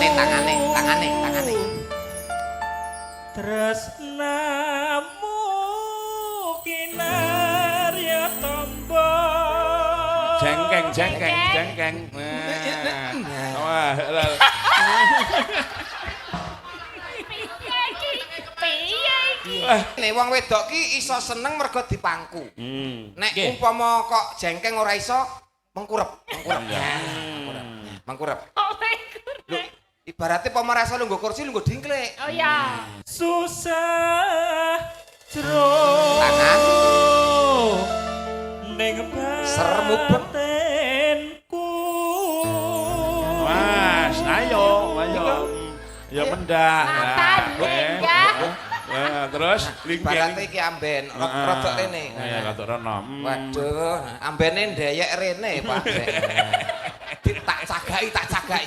Tangane, tangane, tangane, tangane. Tresnamu kinarya tombo. Jengkeng, jengkeng, jengkeng. Nah. Wah, lah. Piye iki? Piye iki? Nek wong wedok ki iso seneng mergo dipangku. Nek umpama kok jengkeng ora iso, mengkurep, mengkurep. Mengkurep. Mengkurep. Oh, mengkurep. Lho, ibaratnya umpama ora iso lungguh kursi, lungguh dingklik. Oh ya. Susah jero Tangan. ning Sermubeng. batinku. Mas, ayo, ayo. Ya mendak. Matan Nah, eh. lenggah. Nah, terus Ibaratnya iki amben, rodok rene. Iya, rodok rono. Waduh, ambene ndeyek rene, Pak. Tak cagai, tak cagai.